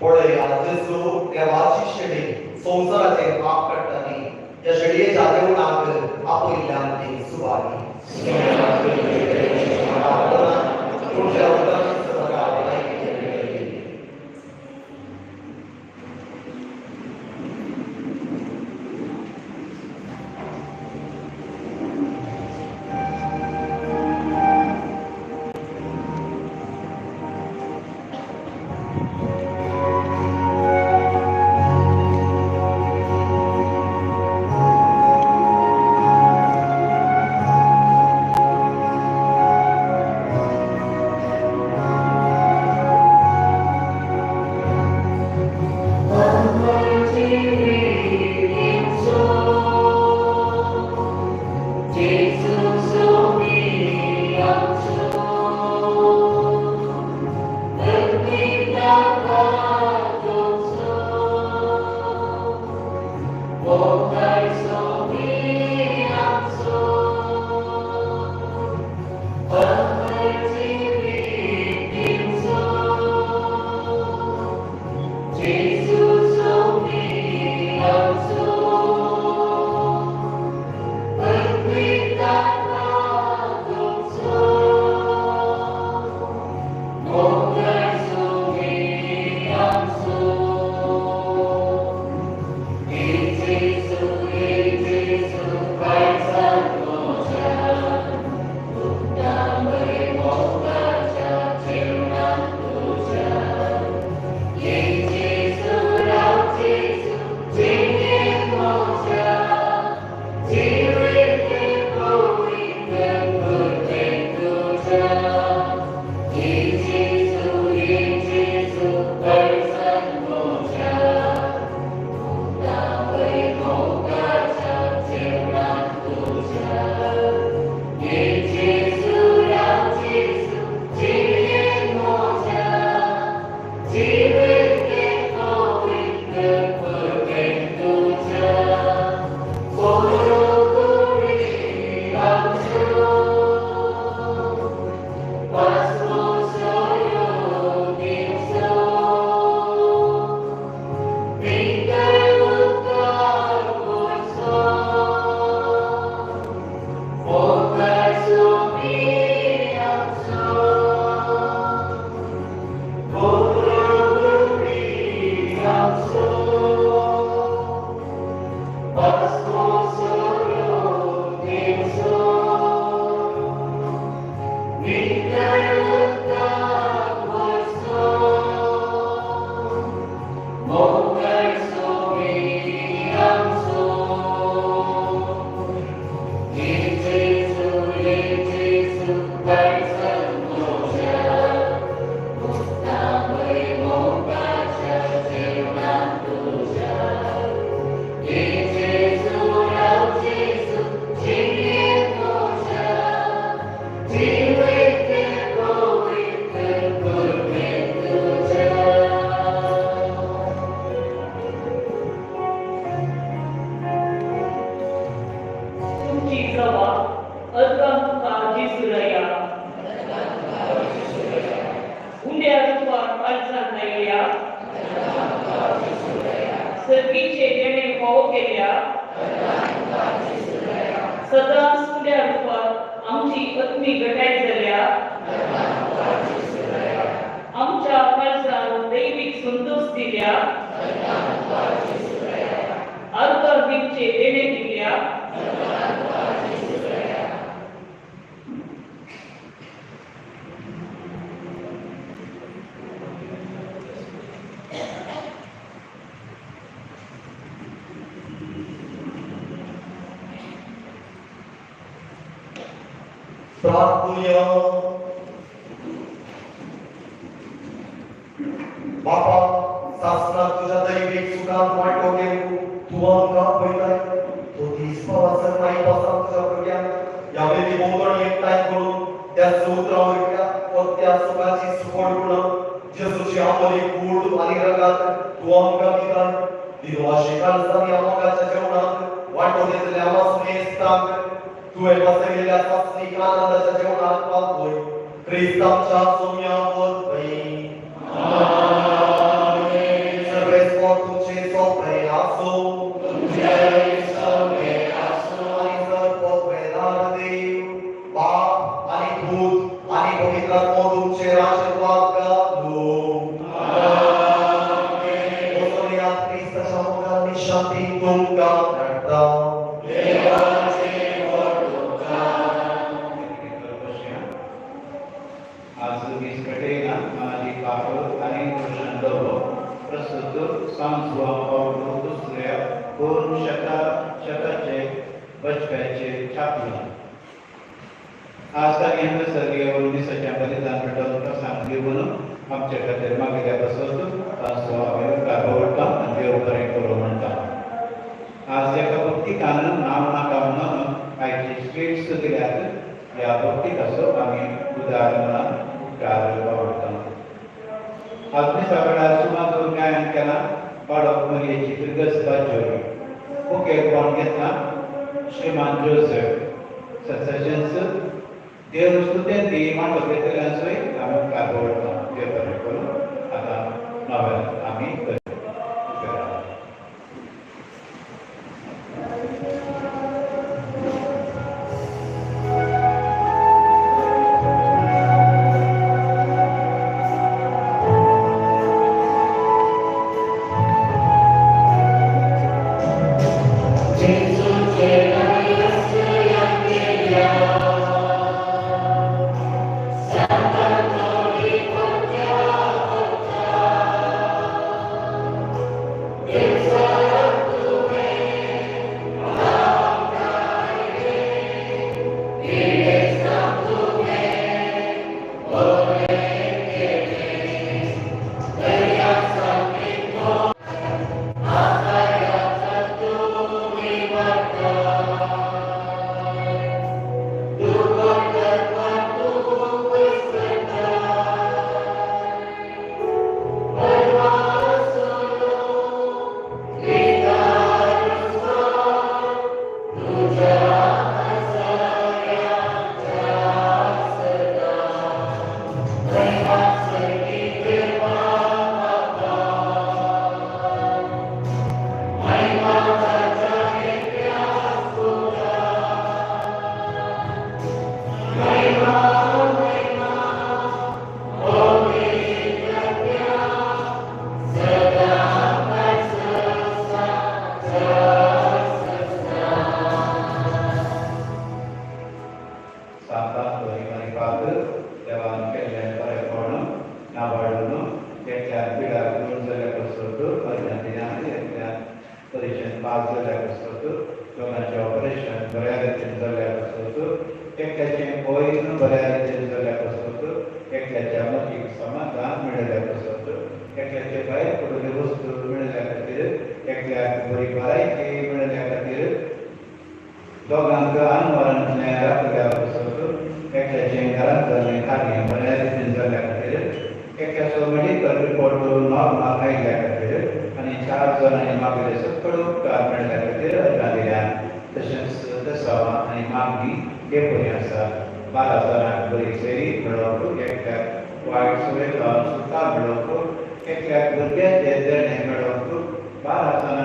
पळया जेजू देवाची शेडी संवसाराचे पाप काडटा न्ही त्या शेडयेच्या देवळाक आपयल्ल्यान ती सुवारी. तुमच्या उतराची म्हाका भलायकी मेळटली. सर्गीचे देणे फावो केल्या सदांच तुज्या रुपात आमची आत्मी घटाय जाल्या आमच्या काळजान दैवीक संतोष दिल्या अर्थ दिवचे देणे दिल्या. प्रार्थुया. बापा सासनात तुझ्या दैवीक सुखात वांटो घेवन तूं आमकां आपयताय तो दीस पावासर माई पासां तुझ्या भुरग्यांक ह्या वेळी भोंवतणी एकठांय करून त्या उतरां वयल्या त्या सुखाची सुखण गुण जेजूची आमली कूड आनी रगात तूं आमकां दिताय. दिनवाशी काळजांनी आमोगाच्या जेवणाक वांटो घेतल्या आमा स्नेस्तांक तुवें बसयलेल्या सासणीक आनंदाच्या जेवणाक पावय क्रिस्तांच्या सोम्या वरवीं. सर्वेस्पर तुमचे सोपे आसूं आनी सर्ववेदार देव बाप आनी पूत आनी पवित्र आत्मो तुमचेर आशिर्वाद घालूं. वचोया क्रिस्ताच्या मोगान आनी शांती तुमकां धाडटा. आज वीस पेटयना मानाली कापड आनी रोशन दवरो प्रस्तुत सांजवा पावलो दुसऱ्या दोन शताचे बचप्याचे छापला. आज तांणी हांगासर येवन मिसाच्या बलिदान पेटोवन प्रसांग दिवन आमच्या खातीर मागिल्ल्या पासत तांचो आमी उपकार आवडटा आनी देव बरें करूं म्हणटा. आज एका भक्तिकान नांव नाका म्हणून आयची स्ट्रीट्स दिल्यात ह्या भक्तिकाचो आमी उदार म्हणून उपकार आवडटा. आज मिसा वेळार सुमार गायन केलां बाळक मरियेची फिरगस बाजोरी मुखेलपण घेतलां श्रीमान जोसेफ सत्सजन्स देव स्तुतेंती मांडो घेतल्यांचोय आमी उपकार आवडटा. देव बरें करूं. आतां नव्यान आमी करूं. वायट सुवेत सुद्दां मेळोवंक, एकल्याक भुरग्याचे देणें मेळोवंक, 12 जाणांक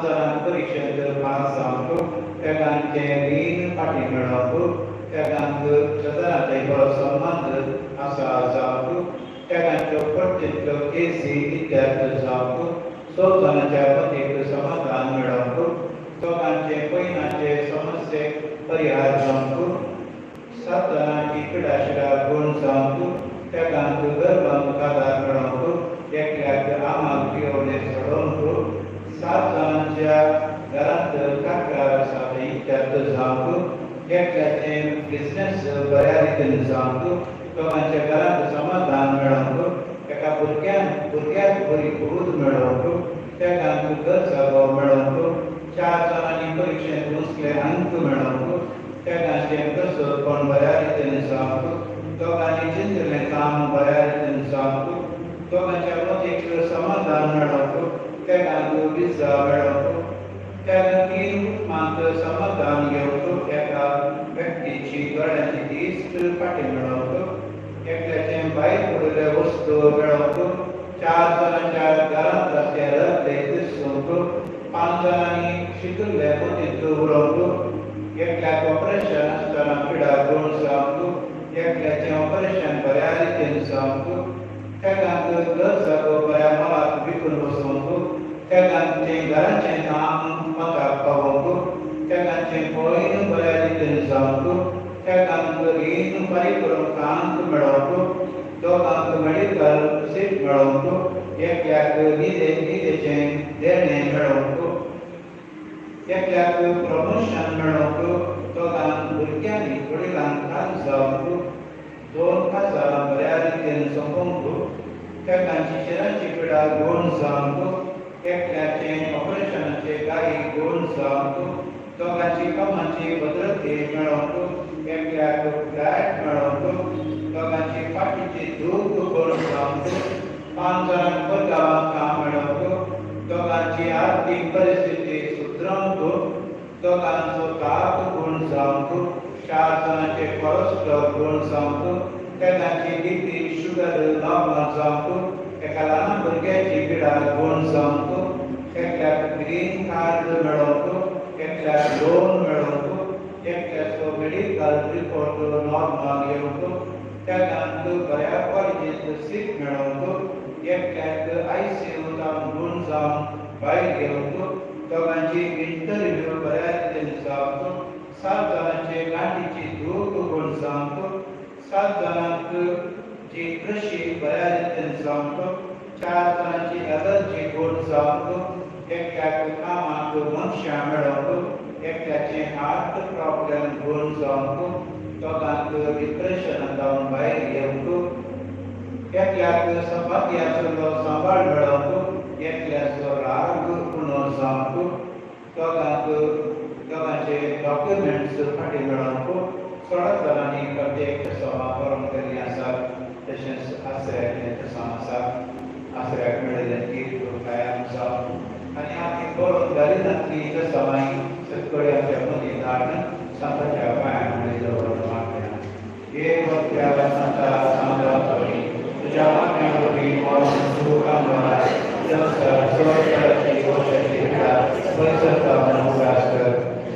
5 जाणांक परिक्षेंत पास जावंक, तेगांचें रीण फाटीं मेळोवंक, तेगांक शेजारांत बरो संबंद आसा जावंक, तेगांच्यो परतींतल्यो केसी इत्याद जावंक, 6 जाणांच्या पतीक समाधान मेळोवंक, दोगांचे पयनाचे समस्येक परिहार जावंक, 7 जाणांची पिडाशिरा गुण जावंक, तेगांक गर्भांक आदार मेळोवंक, एकल्याक आमाक पियोवणें सोडोवंक, 7 जाणांच्या घरांत काकरार आसा तें इत्याद जावंक, एकल्याचें बिजनेस बऱ्या रितीन जावंक, दोगांच्या घरांत समाधान मेळोवंक, एका भुरग्याक बरी बुद्द मेळोवंक, तेगांक घर जागो मेळोवंक, 4 जाणांनी परिक्षेंत उंचले अंक मेळोवंक, तेगांचें प्रसवपण बऱ्या रितीन जावंक, दोगांनी चिंतलें काम बऱ्या रितीन जावंक, दोगांच्या मतीक समाधान मेळोवंक, तेगांक विजा मेळोवंक, तेगांक 3 कुटुंबांत समाधान घेवंक, एका व्यक्तीची गळ्याची दिश्ट फाटीं मेळोवंक, एकल्याचें भायर पडिल्ले वस्तू मेळोवंक, 4 जाणांच्या घरांत रस्त्यार रगले दिसूंक, 5 जाणांनी शिकिल्ले मतींत उरोवंक, एकल्याक ऑपरेशन आसतना पिडा गुण जावंक, एकल्याचें ऑपरेशन बऱ्या रितीन जावंक, तेगांक घर जागो बऱ्या मोलाक विकून वचोवंक, तेगांचें घराचें काम मताक पावोवंक, तेगांचें पयन बऱ्या रितीन जावंक, तेगांक रीण फारीक करूंक तांक मेळोवंक, दोगांक मेडिकल सीट मेळोवंक, एकल्याक निदेचें देणें मेळोवंक, एकल्याक प्रमोशन मेळोवंक, दोगांक भुरग्यांनी वडिलांक खास जावंक, 2 काजारां बऱ्या रितीन सोंपोवंक, तेगांची शिराची पिडा गुण जावंक, एकल्याचें ऑपरेशनाचे गायी गुण जावंक, दोगांची कामाची भद्रते मेळोवंक, एकल्याक फ्लॅट मेळोवंक, दोगांची फाटीची दूख गुण जावंक, 5 जाणांक परगांवांत काम मेळोवंक, दोगांची आर्थीक परिस्थिती सुदरोवंक, दोगांचो ताप गुण जावंक, 4 जाणांचे कोलेस्ट्रॉल गुण जावंक, तेगांची बीपी शुगर नॉर्मल जावंक, एका ल्हान भुरग्याची पिडा गुण जावंक, एकल्याक ग्रीन कार्ड मेळोवंक, एकल्याक लोन मेळोवंक, एकल्याचो मेडिकल रिपोर्ट नॉर्मल येवंक, तेगांक बऱ्या कॉलेजींत सीट मेळोवंक, एकल्याक आयसीयू जावन गुण जावन भायर येवंक, दोगांची इंटरव्यू बऱ्या रितीन जावंक, 7 जाणांचे गांठीची दूख गुण जावंक, 7 जाणांक जी कृशी बऱ्या रितीन जावंक, 4 जाणांची एलर्जी गुण जावंक, एकल्याक कामाक मनशां मेळोवंक, एकल्याचें हार्ट प्रॉब्लेम गुण जावंक, दोगांक डिप्रेशन जावन भायर येवंक, एकल्याक सपाती आशिल्लो सांबाळ मेळोवंक, एकल्याचो राग उणो जावंक, दोगांचे डॉक्युमेंट्स फाटीं मेळोवंक, 16 जाणांनी प्रत्येक सभा बरोवन केल्ली आसात. तशेंच आसऱ्याचें तसां आसा, आसऱ्याक मेळिल्लें तीर्थ कायाम जावं आनी आमी बरोवन घालिनातली तसांय सकळी आमच्या मदीं धाडून सांताच्या पांयां मुळे दवरून मागल्या. हे वक्त्या सांता सांता तुझ्या मागण्या वरवीं पयस कर,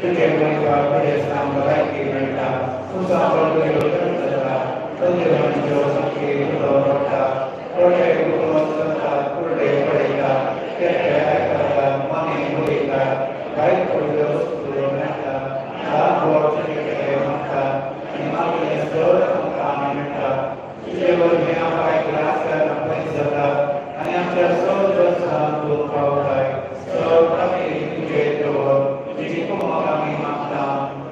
तुजे वयता तुजें भलायकी मेळटा, तूं सांबाळ जाता, तंद्यो सामकी पडटा, कोडे चलता, कुर्डे पळयता, केटे आयकता, मने उलयता, भायर पडिल्ल्यो वस्तू मेळटा, ल्हान व्हड तुजे कडेन मागता आनी मागलें चड आमकां मेळटा. तुजे वरवीं आमकां ग्रास पयस जाता आनी आमच्या चड वर्सां तूं पावताय. चड आमी तुजे दवर तुजी कुमक आमी मागता,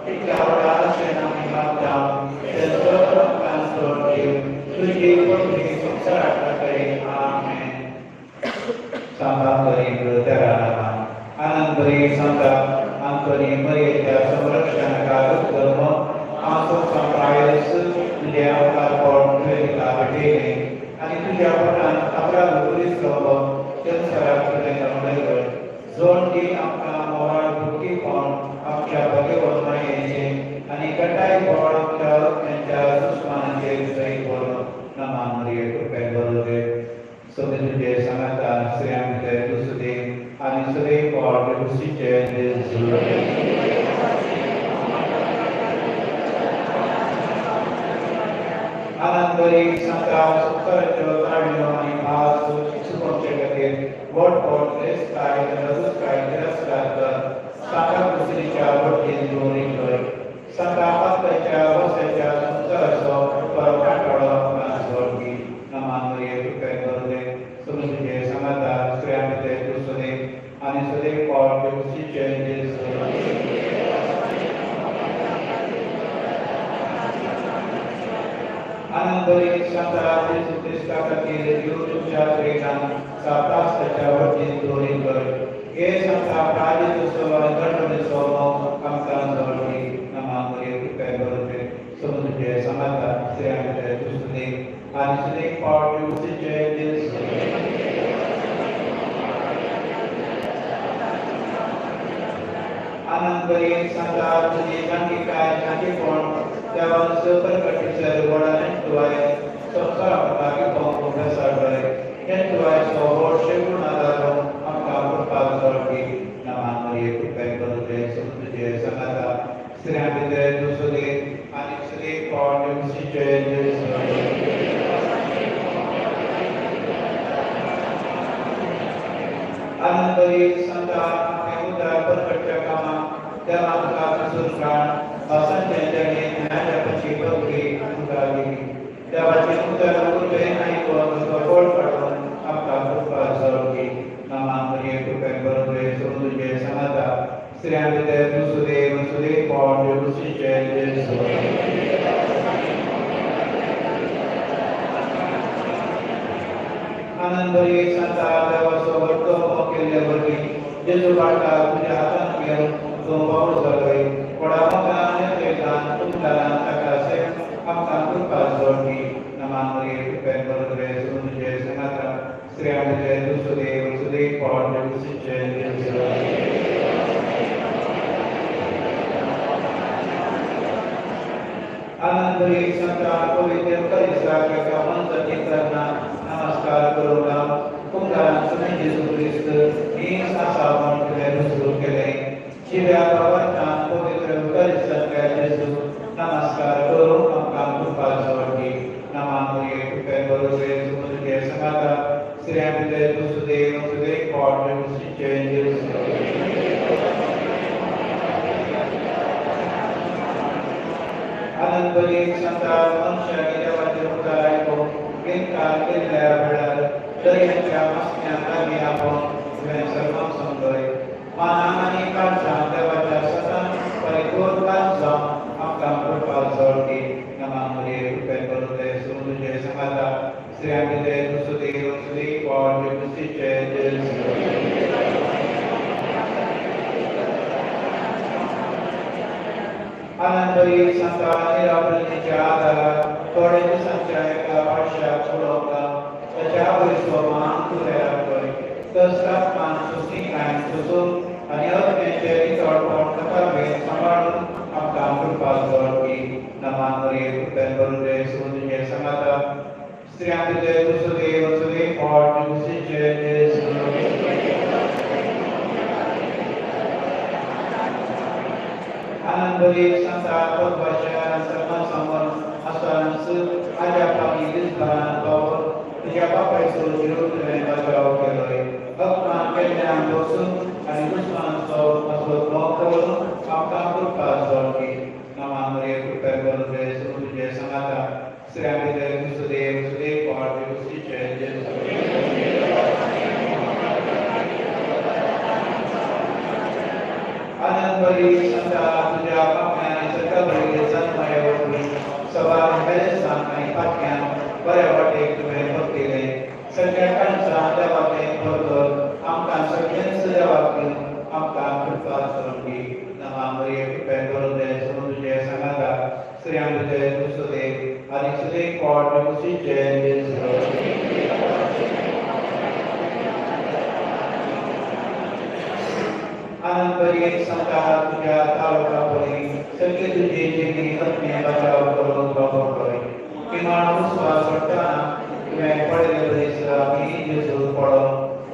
तितल्या व्हडा आशेन आमी मागता, ते चड आमकां चड दी. तुजी पत्नी संवसाराक दाखय. आमेन. सांता आंतोनी तेरा नामान आनंद बरी सांता आंतोनी मरियेच्या संरक्षणकार धर्म हांव प्रायस तुजें अवतारपण तुवें तिका भेटयलें आनी तुज्या पोटान अपराध पुलिस संवसाराक तुजें जमलें. जोड दी आमकां मोवाळ भुरगेपण आमच्या भगवत मायेचें आनी गटाय बळ आमच्या त्यांच्या दुस्मानाचेर जैत बरो. नमान मरिये, कृपेन बरो दे. सगळे तुजे सांगाता स्त्रियां भितर तूं सुदेव आनी सगळे फळ कुशीच्या आनंदबरी सांता संवसाराच्यो ताळयो आनी भास चुकोवचे खातीर व्हडपण गिरेस्तकाय लजकाय तिरस्कार कर सांता कुसरीच्या वटेन दवरिल्लोय सांता पातळ्याच्या वर्साच्या संवसाराचो बरो कांटाळो आमकां जोडपी नमान मरिये कृपा करू दे समजुचे सांगाता स्त्रियां भितर तूं सदैव आनी सदैव पावट जेजूचे जेजू. आनंदबरी सांता जेजू क्रिस्ता खातीर जीव तुमच्या प्रेतान साताच्या वटेन दवरिल्लोय हे सांता प्राजेचो आनी गणपतीचो मोग आमकां जोडपी नमान मरिये कृपा करू दे समजुचे सांगाता स्त्रियां भितर तूं सदैव आनी सदैव पावट जेजूचे जेजू. आनंदबरी सांता तुजी जाणविकाय शांतीपण देवान प्रकटीसर व्हडा तुवाय संवसारा लागीं पावूंक बेसारलोय हे तुवाय सो व्हड शेगूण आदारो आमकां कृपा जोडपी नमान मरिये कृपा करू दे तुजे सांगाता स्त्रियां भितर तूं सदैव आनी सदैव पावट जेजूचे जेजू. आनंदबरी सांता आपल्या उदार परकटच्या कामाक देवान तुका पिसून काड भासांचे देणे न्यायाच्या पशी पगडी तुका दिली देवाचे उदार उर्बेन आयकून तुजो फळ काडून आमकां कृपा जोडपी नमान मरिये कृपा करू दे तुजे सांगाता स्त्रियां भितर तूं सदैव सदैव पावट जेजूचे जेजू. आनंदबरी सांता देवाचो व्हडलो मोग केल्ले वरवीं जेजू बाळका तुज्या हातान घेवन तूं पावल जालोय व्हडा मोगान नेत्रेतान तुमकां ताका सेव आमकां कृपा जोडपी नमान मरिये कृपा करू दे तुजे सांगाता स्त्रियां भितर तूं सदैव सदैव पावट जेजूचे जेजू. आनंदबरी सांता पवित्र कलिसाक एका मनजाती करना नमस्कार करूं कुमगारान सुने जेजू क्रिस्त हीच आसा म्हूण तुवें रुजू केलें जिव्या भावार्थान पवित्र कलिसांतल्या जेजू नमस्कार करूंक आमकां कृपा जोडपी नमान मरिये कृपा करू दे तुजे सांगाता स्त्रियां भितर तूं सदैव सदैव पावट जेजूचे जेजू. आनंदबरी सांता मनशाक देवाचे उतर आयकून इन्कार केल्ल्या वेळार दर्याच्या मासण्यांक लागीं आपोवन तुवें सर्वांक समजय मानान आनी काळजान देवाच्या सतान परिपूर्ण जावन आमकां कृपा जोडपी नमान मरिये कृपा करू दे तुजे सांगाता स्त्रियां भितर तूं सदैव सदैव पावट जेजूचे जेजू. आनंदबरी सांता निरापणीच्या आदारार थोड्या दिसांच्या एका पाडशाक उडोवंक ताच्या आवयचो मान तुवें राखलोय तस तापमान सोंसणीकायेन सोंसून आनी अज्ञेचें नितळपण ताका सांबाळून आमकां कृपा जोडपी नमान मरिये कृपा करू दे तुजे सांगाता स्त्रियां भितर तूं सदैव सदैव पावट जेजूचे जेजू. आनंदबरी सांता पदभाशा सर्वां समोर आसतानाच आज्या पामी दिसभरान पावोवन तुज्या बापायचो जीव तुवें बचाव केलोय अपमान केल्ल्यान बसून आनी दुस्मानाचो असो मोग करून आमकां कृपा जोडपी नमान मरिये कृपा करू दे तुजे सांगाता स्त्रियां भितर तूं सदैव सदैव पावट जेजूचे जेजू. आनंदबरी सांता तुज्या पापण्या सकाळ जन्माया वरवीं सवार बेलेसान आनी पाटल्यान बऱ्या वाटेक तुवें परतिलें सगळ्या काळजान देवाचें परतोर आमकां सगळेंच देवाक दिवन आमकां कृपा जोडपी नमान मरिये कृपा करू दे तुजे सांगाता स्त्रियां भितर तूं सदैव आनी सदैव पावट जेजूचे जेजू. आनंदबरी सांता तुज्या तालुका परी सगळे तुजी जिणी अज्ञे बचाव करून बाबोय किमान विस्वास सोडटना तुवें पडले बरीस आमी जेजू पडो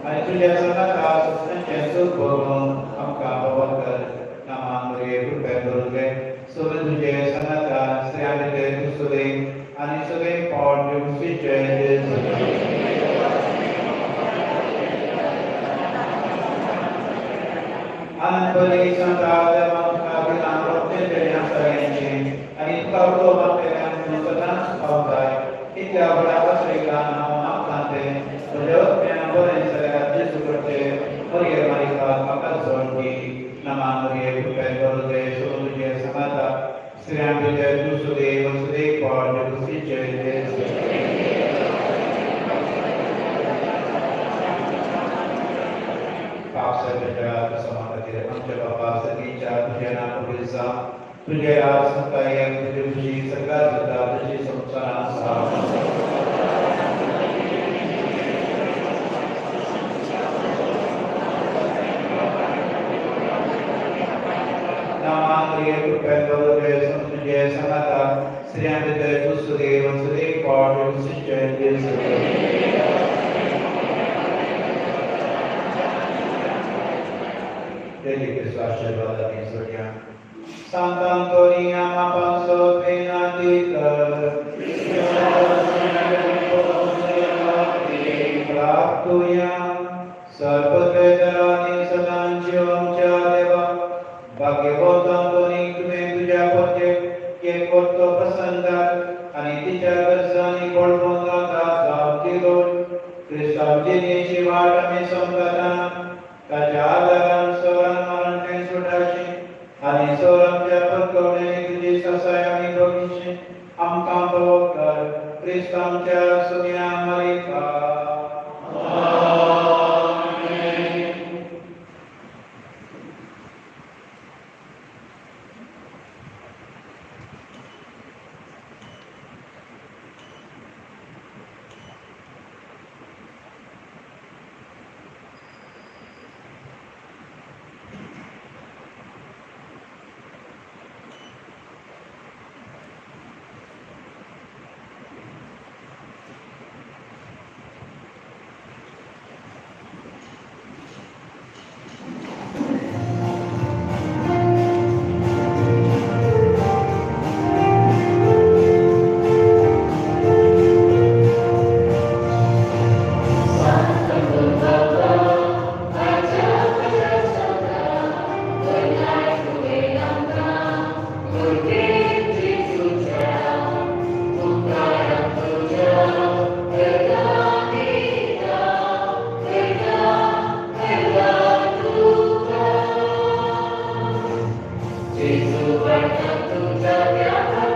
आनी तुज्या सांगाता सोंसण्याचें सूख भोगून आमकां बाबा कर. अनंतपरी सांता देवा तुका दिलां रोखडें देण्या सगळ्यांचें आनी तुका उलोवपाक केल्यान तूं सदांच पावताय इतल्या व्हडा आश्रयकान हांव मागतां तें म्हज्या आत्म्यान बरें जाल्यार जेजू करचें मरिये मारिकात म्हाका जण दी. नमान मरिये, कृपेन भरून दे, सोडून तुजें सांगाता, स्त्रियां भितर तूं सुदैव, सुदैव फळ तुझें जेजू. पाप सगळ्या समा खातीर आमच्या बापा सगळीच्या तुझ्या नांव पवित्र जावं, तुजें राज सत्ता येवं, तुजी खुशी सगळ्यात जाता तशी संवसारांत जावं. नामान मरिये, कृपेन भरून दे, तुझें सांगाता, स्त्रियां भितर तूं सुदैव, सुदैव फळ तुझें जेजू. Degli Cristo आशीर्वादांनी जोडया. सांतांतोनिया मापांसो बेनादीकर प्राप्तुया सर्ववेदरांनी सदांची आमच्या देवा. भाग्यवंत अंतोनी, तुवें तुज्या पोरजेक एक परतो प्रसंगात आनी तिच्या गरजांनी बळवंत जावं दिलो. क्रिस्तांव जिणेची वाट आमी समजता, ताच्या आदारान सरान मरण थंय सुटाशी आनी सर आमच्या परकवण्यानी तुजी सासाय आमी बघिशी आमकां बरो कर. क्रिस्त आमच्या सुन्या मारिका. Gesù, guarda tu già.